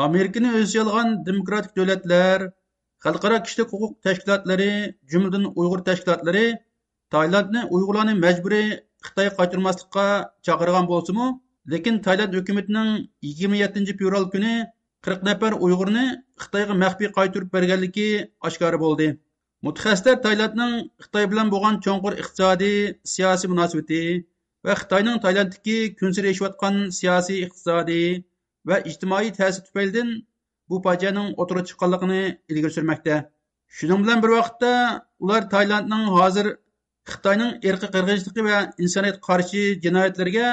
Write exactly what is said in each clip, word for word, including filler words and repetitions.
ئامېرىكىنى ئۆز ئىچىگە ئالغان دېموكراتىك دۆلەتلەر، خەلقئارا كىشىلىك ھوقۇق تەشكىلاتلىرى، جۈملىدىن ئۇيغۇر تەشكىلاتلىرى تايلاندنى ئۇيغۇرلارنى مەجبۇرىي خىتايغا قايتۇرماسلىققا چاقىرغان بولسىمۇ، لېكىن تايلاند ھۆكۈمىتىنىڭ يىگىرمە يەتتىنچى فېۋرال كۈنى قىرىق نەپەر ئۇيغۇرنى خىتايغا مەخپىي قايتۇرۇپ بەرگەنلىكى ئاشكارا بولدى. مۇتەخەسسىسلەر تايلاندنىڭ خىتاي بىلەن بولغان چوڭقۇر ئىقتىسادىي، سىياسىي مۇناسىۋىتى ۋە خىتاينىڭ تايلاندتىكى كۈنسېرى ئېشىۋاتقان سىياسىي، ئىقتىسادىي ۋە ئىجتىمائىي تەسىرى تۈپەيلىدىن بۇ پاجىئەنىڭ ئوتتۇرىغا چىققانلىقىنى ئىلگىرى سۈرمەكتە. شۇنىڭ بىلەن بىر ۋاقىتتا، ئۇلار تايلاندنىڭ ھازىر خىتاينىڭ ئىرقىي قىرغىنچىلىقى ۋە ئىنسانىيەتكە قارشى جىنايەتلىرىگە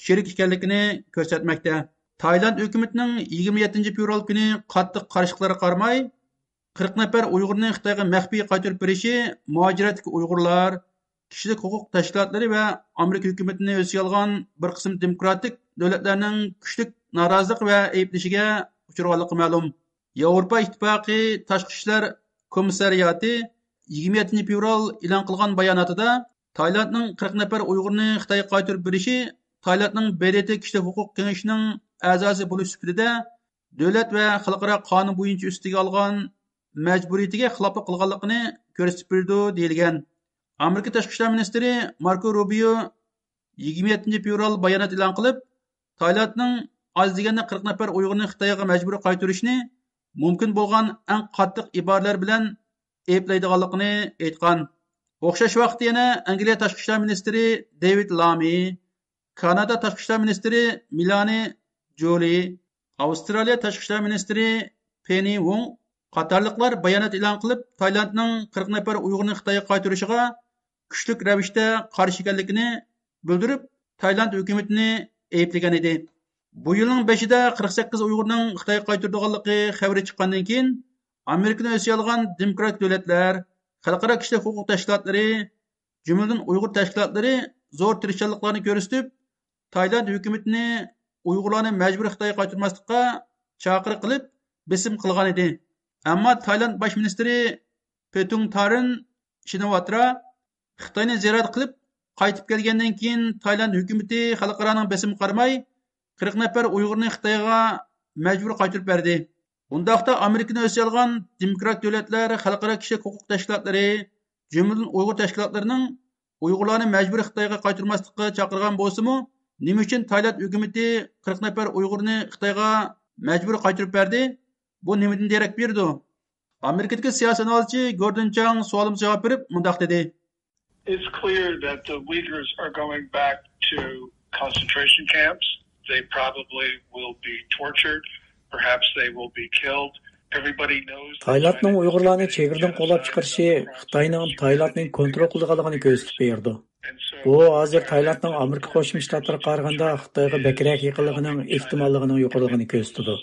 شېرىك ئىكەنلىكىنى كۆرسەتمەكتە. تايلاند ھۆكۈمىتىنىڭ يىگىرمە يەتتىنچى فېۋرال كۈنى قاتتىق قارشىلىقلىرىغا قارىماي، قىرىق نەپەر ئۇيغۇرنى خىتايغا مەخپىي قايتۇرۇپ بېرىشى مۇھاجىرەتتىكى ئۇيغۇرلار، كىشىلىك ھوقۇق تەشكىلاتلىرى ۋە ئامېرىكا ھۆكۈمىتىنى ئۆز ئىچىگە ئالغان بىر قىسىم دېموكراتىك دۆلەتلەرنىڭ كۈچلۈك نارازىلىق ۋە ئەيىبلىشىگە ئۇچرىغانلىقى مەلۇم. ياۋروپا ئىتتىپاقى تاشقى ئىشلار كومىسسارىياتى يىگىرمە يەتتىنچى فېۋرال ئېلان قىلغان باياناتىدا، تايلاندنىڭ قىرىق نەپەر ئۇيغۇرنى خىتايغا قايتۇرۇپ بېرىشى تايلاندنىڭ ب د ت كىشىلىك ھوقۇق كېڭىشىنىڭ ئەزاسى بولۇش سۈپىتىدە دۆلەت ۋە خەلقئارا قانۇن بويىچە ئۈستىگە ئالغان مەجبۇرىيىتىگە خىلاپلىق قىلغانلىقىنى كۆرسىتىپ بېرىدۇ، دېيىلگەن. ئامېرىكا تاشقى ئىشلار مىنىستىرى ماركو روبىيو يىگىرمە يەتتىنچى فېۋرال بايانات ئېلان قىلىپ، تايلاندنىڭ ئاز دېگەندە قىرىق نەپەر ئۇيغۇرنى خىتايغا مەجبۇرىي قايتۇرۇشنى مۇمكىن بولغان ئەڭ قاتتىق ئىبارىلەر بىلەن ئەيىبلەيدىغانلىقىنى ئېيتقان. ئوخشاش ۋاقىتتا يەنە ئەنگلىيە تاشقى ئىشلار مىنىستىرى دېۋىد لامى، كانادا تاشقى ئىشلار مىنىستىرى مېلانى جولى، ئاۋسترالىيە تاشقى ئىشلار مىنىستىرى پېنى ۋوڭ قاتارلىقلار بايانات ئېلان قىلىپ، تايلاندنىڭ قىرىق نەپەر ئۇيغۇرنى خىتايغا قايتۇرۇشىغا كۈچلۈك رەۋىشتە قارشى ئىكەنلىكىنى بىلدۈرۈپ، تايلاند ھۆكۈمىتىنى ئەيىبلىگەن ئىدى. بۇ يىلنىڭ بېشىدا قىرىق سەككىز ئۇيغۇرنىڭ خىتايغا قايتۇرۇلغانلىقى خەۋىرى چىققاندىن كېيىن، ئامېرىكىنى ئۆز ئىچىگە ئالغان دېموكراتىك دۆلەتلەر، خەلقئارا كىشىلىك ھوقۇق تەشكىلاتلىرى، جۈملىدىن ئۇيغۇر تەشكىلاتلىرى زور تىرىشچانلىقلارنى كۆرسىتىپ، تايلاند ھۆكۈمىتىنى ئۇيغۇرلارنى مەجبۇرىي خىتايغا قايتۇرماسلىققا چاقىرىق قىلىپ، بېسىم قىلغان ئىدى. ئەمما تايلاند باش مىنىستىرى پېتۇڭ تارىن شىناۋاترا خىتاينى زىيارەت قىلىپ، قايتىپ كەلگەندىن كېيىن، تايلاند ھۆكۈمىتى خەلقئارانىڭ بېسىمىغا قارىماي، قىرىق نەپەر ئۇيغۇرنى خىتايغا مەجبۇرىي قايتۇرۇپ بەردى. ئۇنداقتا، ئامېرىكىنى ئۆز ئىچىگە ئالغان دېموكرات دۆلەتلەر، خەلقئارا كىشىلىك ھوقۇق تەشكىلاتلىرى، جۈملىدىن ئۇيغۇر تەشكىلاتلىرىنىڭ ئۇيغۇرلارنى مەجبۇرىي خىتايغا قايتۇرماسلىققا چاقىرغان بولسىمۇ، نېمە ئۈچۈن تايلاند ھۆكۈمىتى قىرىق نەپەر ئۇيغۇرنى خىتايغا مەجبۇرىي قايتۇرۇپ بەردى؟ بۇ نېمىدىن دېرەك بېرىدۇ؟ ئامېرىكىدىكى سىياسىي ئانالىزچى گوردون چاڭ سوئالىمىزغا جاۋاب بېرىپ مۇنداق دېدى. It's clear that the Uyghurs are going back to concentration camps. They probably will be tortured. Perhaps they will be killed. Everybody knows that تايلاندنىڭ China is ئۇيغۇرلارنى dominating چېگرىدىن قوغلاپ genocide چىقىرىشى across خىتاينىڭ Uyghur تايلاندنى كونترول قىلىدىغانلىقىنى كۆرسىتىپ بېرىدۇ. بۇ ھازىر تايلاندنىڭ ئامېرىكا قوشما شتاتلىرىغا قارىغاندا خىتايغا بەكرەك يېقىنلىقىنىڭ ئېھتىماللىقىنىڭ يۇقىرىلىقىنى كۆرسىتىدۇ.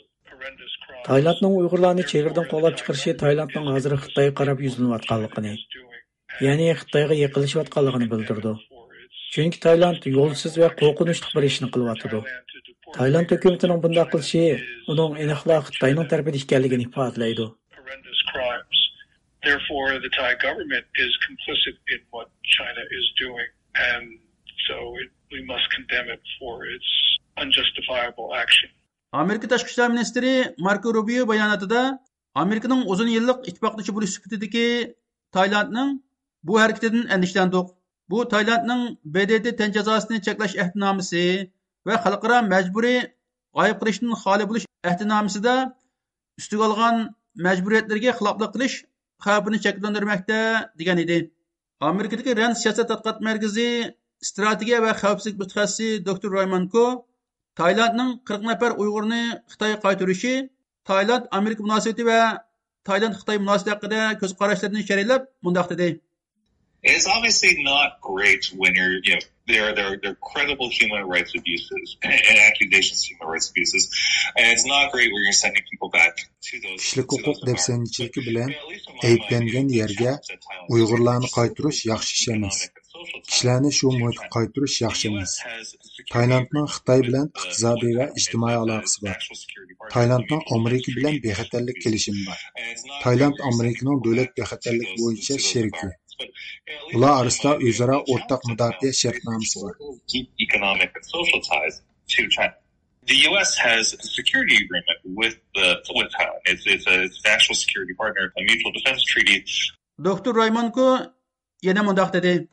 تايلاندنىڭ ئۇيغۇرلارنى چېگرىدىن قوغلاپ چىقىرىشى تايلاندنىڭ ھازىر خىتايغا قاراپ يۈزلىنىۋاتقانلىقىنى، يەنى خىتايغا يېقىنلىشىۋاتقانلىقىنى بىلدۈرىدۇ. چۈنكى تايلاند يولسىز ۋە قورقۇنچلۇق بىر ئىشنى قىلىۋاتىدۇ. تايلاند ھۆكۈمىتىنىڭ بۇنداق قىلىشى ئۇنىڭ ئېنىقلا خىتاينىڭ تەرىپىدە ئىكەنلىكىنى ئىپادىلەيدۇ. Horrendous crimes. Therefore, the Thai government is complicit in what China is doing, and so it, we must condemn it for its unjustifiable action. ئامېرىكا تاشقى ئىشلار مىنىستىرى ماركو روبىيو باياناتىدا، ئامېرىكىنىڭ ئۇزۇن يىللىق ئىتتىپاقدىشى بولۇش سۈپىتىدىكى تايلاندنىڭ بۇ ھەرىكىتىدىن ئەندىشىلەندۇق. بۇ تايلاندنىڭ ب د ت تەن جازاسىنى چەكلەش ئەھدىنامىسى ۋە خەلقئارا مەجبۇرىي غايىب قىلىشتىن خالىي بولۇش ئەھدىنامىسىدا ئۈستىگە ئالغان مەجبۇرىيەتلىرىگە خىلاپلىق قىلىش خەۋپىنى شەكىللەندۈرمەكتە، دېگەن ئىدى. ئامېرىكىدىكى رەند سىياسەت تەتقىقات مەركىزى ئىستراتېگىيە ۋە خەۋپسىزلىك مۇتەخەسسىسى دوكتور رايمون كو تايلاندنىڭ قىرىق نەپەر ئۇيغۇرنى خىتايغا قايتۇرۇشى تايلاند ئامېرىكا مۇناسىۋىتى ۋە تايلاند خىتاي مۇناسىۋىتى ھەققىدە كۆز قاراشلىرىنى شەرھلەپ مۇنداق دېدى. It's obviously not great when you're, you know, there, there, there are credible human rights abuses and accusations of human rights abuses. And it's not great when you're sending people back to those كىشىلىك ھوقۇق دەپسەندىچىلىكى بىلەن ئەيىبلەنگەن يەرگە ئۇيغۇرلارنى قايتۇرۇش ياخشى ئىش ئەمەس. كىشىلەرنى شۇ مۇھىتقا قايتۇرۇش ياخشى ئەمەس. تايلاندنىڭ خىتاي بىلەن ئىقتىسادىي ۋە ئىجتىمائىي ئالاقىسى بار. تايلاندنىڭ ئامېرىكا بىلەن بىخەتەرلىك كېلىشىمى بار. تايلاند ئامېرىكىنىڭ دۆلەت بىخەتەرلىك بويىچە شېرىكى. ئۇلار ئارىسىدا ئۆزئارا ئورتاق مۇداپىئە شەرتنامىسى بار. Deep economic and social ties to China. The U S has a security agreement with the with Thailand. It's, it's a it's a national security partner, a mutual defense treaty. دوكتور رايمونكو يەنە مۇنداق دېدى.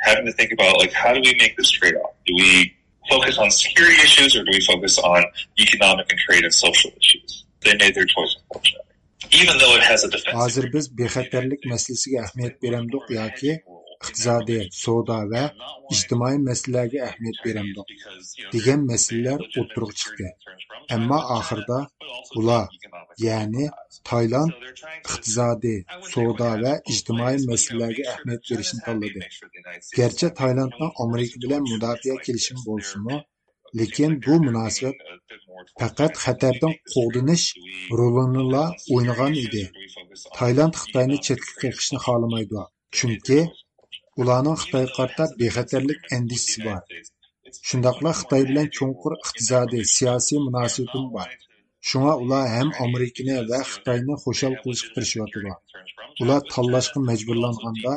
Having to think about, like, how do we make this trade-off? Do we focus on security issues or do we focus on economic and trade and social issues? They made their choice, unfortunately. Even though it has a defense ھازىر بىز بىخەتەرلىك مەسىلىسىگە ئەھمىيەت بېرەمدۇق ياكى ئىقتىسادىي، سودا ۋە ئىجتىمائىي مەسىلىلەرگە ئەھمىيەت بېرەمدۇق دېگەن مەسىلىلەر ئوتتۇرىغا چىقتى. ئەمما ئاخىرىدا ئۇلار، يەنى تايلاند ئىقتىسادىي، سودا ۋە ئىجتىمائىي مەسىلىلەرگە ئەھمىيەت بېرىشنى تاللىدى. گەرچە تايلاندنىڭ ئامېرىكا بىلەن مۇداپىئە كېلىشىمى بولسىمۇ، لېكىن بۇ مۇناسىۋەت پەقەت خەتەردىن قوغدىنىش رولىنىلا ئوينىغان ئىدى. تايلاند خىتاينى چەتكە قېقىشنى خالىمايدۇ، چۈنكى ئۇلارنىڭ خىتايغا قارىتا بىخەتەرلىك ئەندىشىسى بار. شۇنداقلا خىتاي بىلەن چوڭقۇر ئىقتىسادىي، سىياسىي مۇناسىۋىتىمۇ بار. شۇڭا ئۇلار ھەم ئامېرىكىنى ۋە خىتاينى خۇشال قىلىشقا تىرىشىۋاتىدۇ. ئۇلار تاللاشقا مەجبۇرلانغاندا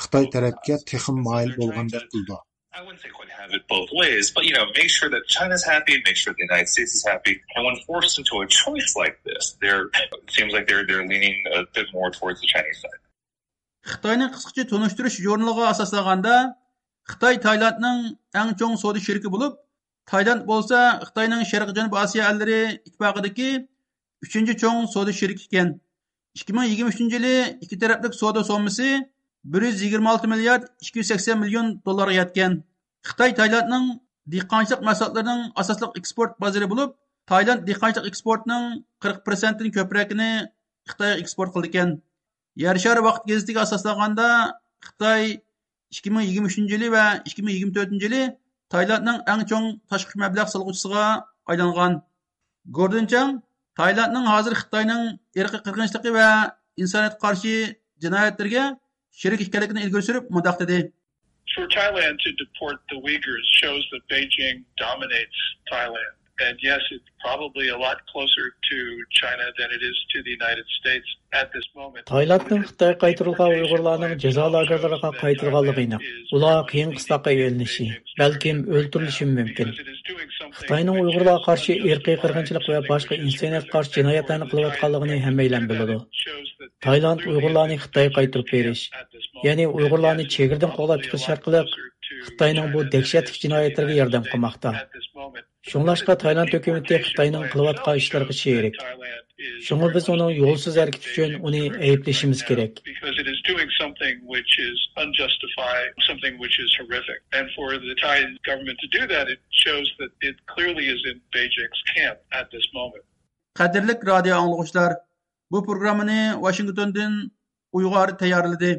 خىتاي تەرەپكە تېخىمۇ مايىل بولغاندەك قىلىدۇ. I wouldn't say quite have it both ways, but, you know, make sure that China's happy, make sure the United States is happy. And when forced into a choice like this, they're it seems like they're they're leaning a bit more towards the Chinese side. خىتاينىڭ قىسقىچە تونۇشتۇرۇش ژۇرنىلىغا ئاساسلانغاندا، خىتاي تايلاندنىڭ ئەڭ چوڭ سودا شېرىكى بولۇپ، تايلاند بولسا خىتاينىڭ شەرقىي جەنۇبىي ئاسىيا ئەللىرى ئىتتىپاقىدىكى ئۈچىنچى چوڭ سودا شېرىكى ئىكەن. ئىككى مىڭ يىگىرمە ئۈچىنچى يىلى ئىككى تەرەپلىك سودا سوممىسى بىر يۈز يىگىرمە ئالتە مىليارد ئىككى يۈز سەكسەن مىليون دوللارغا يەتكەن. خىتاي تايلاندنىڭ دېھقانچىلىق مەھسۇلاتلىرىنىڭ ئاساسلىق ئېكسپورت بازىرى بولۇپ، تايلاند دېھقانچىلىق ئېكسپورتىنىڭ قىرىق پىرسەنتتىن كۆپرەكىنى خىتايغا ئېكسپورت قىلىدىكەن. يەر شارى ۋاقىت گېزىتىگە ئاساسلانغاندا، خىتاي ئىككى مىڭ يىگىرمە ئۈچىنچى يىلى ۋە ئىككى مىڭ يىگىرمە تۆتىنچى يىلى تايلاندنىڭ ئەڭ چوڭ تاشقى مەبلەغ سالغۇچىسىغا ئايلانغان. گوردىن چاڭ تايلاندنىڭ ھازىر خىتاينىڭ ئىرقىي قىرغىنچىلىقى ۋە ئىنسانىيەتكە قارشى جىنايەتلىرىگە شېرىك ئىكەنلىكىنى ئىلگىرى سۈرۈپ مۇنداق دېدى. For Thailand to deport the Uyghurs shows that Beijing dominates Thailand. And yes, it's probably a lot closer to China than it is to the United States at this moment. تايلاندنىڭ خىتايغا قايتۇرۇلغان ئۇيغۇرلارنىڭ جازا لاگېرلىرىغا قايتۇرۇلغانلىقى ئېنىق. ئۇلار قىيىن قىستاققا ئېلىنىشى، بەلكىم ئۆلتۈرۈلۈشىمۇ مۇمكىن. خىتاينىڭ ئۇيغۇرلارغا قارشى ئىرقىي قىرغىنچىلىق ۋە باشقا ئىنسانىيەتكە قارشى جىنايەتلەرنى قىلىۋاتقانلىقىنى ھەممەيلەن بىلىدۇ. تايلاند ئۇيغۇرلارنى خىتايغا قايتۇرۇپ بېرىش، يەنى ئۇيغۇرلارنى چېگرىدىن قوغلاپ چىقىرىش ئارقىلىق خىتاينىڭ بۇ دەھشەتلىك جىنايەتلىرىگە ياردەم قىلماقتا. شۇڭلاشقا تايلاند ھۆكۈمىتى خىتاينىڭ قىلىۋاتقان ئىشلىرىغا شېرىك. شۇڭا بىز ئۇنىڭ يولسىز ھەرىكىتى ئۈچۈن ئۇنى ئەيىبلىشىمىز كېرەك. Because it is doing something which is unjustified, something which is horrific. And for the Thai government to do that, it shows that it clearly is in Beijing's camp at this moment. قەدىرلىك رادىيو ئاڭلىغۇچىلار، بۇ پروگراممىنى ۋاشىنگتوندىن ئۇيغۇر تەييارلىدى.